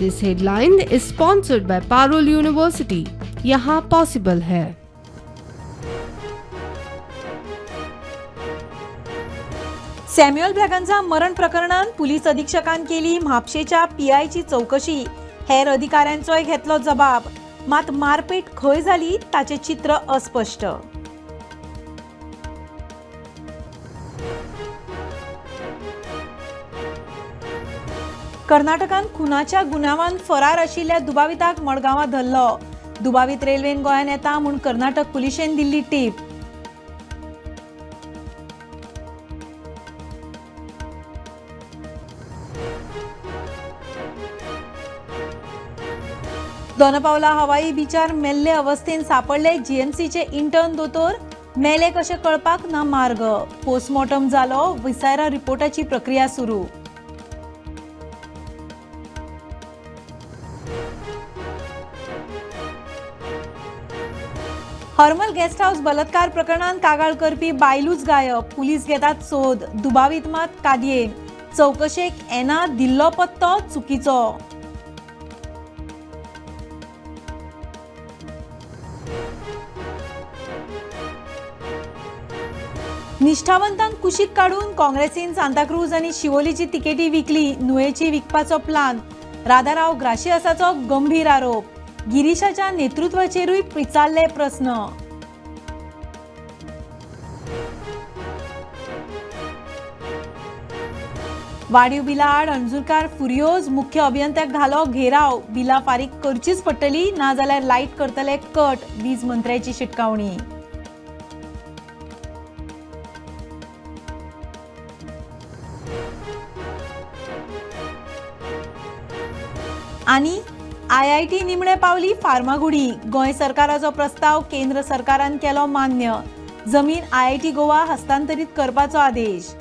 This headline is sponsored by Parul University. यहाँ possible है। Samuel Braganza मरण प्रकरणात पुलीस अधिक्षकान केली म्हापशेच्या पीआयची चवकशी. हेर अधिकाऱ्यांचोय घेतलो जबाब. मात मारपेट खंय जाली ताचें चित्र अस्पश्ट. कर्नाटकान खुनाच्या गुन्यांवान फरार आशिल्ल्या दुबाविताक मडगांवां धरलो. दुबावीत रेल्वेन गोंयांत येता म्हूण कर्नाटक पुलिशेन दिल्ली टीप. दोनपावला हवाई बिचार मेल्ले अवस्थेन सापडले जीएमसीचे इंटर्न दोतोर. मेले कशें कळपाक ना मार्ग. पोस्टमॉर्टम जालो, विसायरा रिपोर्टाची प्रक्रिया सुरू. हर्मल गेस्ट हाऊस बलात्कार प्रकरणात कागाळ करपी बायलूच गायब. पुलीस घेतात सोद. दुबावीत मात कादयेन. चवकशेक येना दिल्लो पत्तो चुकीचो. निष्ठावंतांक कुशीक काडून काँग्रेसीन सांताक्रूज आनी शिवोलीची तिकेटी विकली. नुयेची विकपाचो प्लान. राधाराव ग्राशियसाचो गंभीर आरोप. गिरीशाच्या नेतृत्वाचेरूय विचारले प्रस्न. वाडीव बिला आड अंजुरकार फुर्योज. मुख्य अभियंत्याक घालो घेराव. बिलां फारीक करचीच पडटली, नाजाल्यार लायट करतले कट. वीज मंत्र्याची शिटकावणी. आनी आयआयटी निमणे पावली फार्मागुडी. गोंय सरकाराचो प्रस्ताव केंद्र सरकारान केलो मान्य. जमीन आयआयटी गोवा हस्तांतरीत करपाचो आदेश.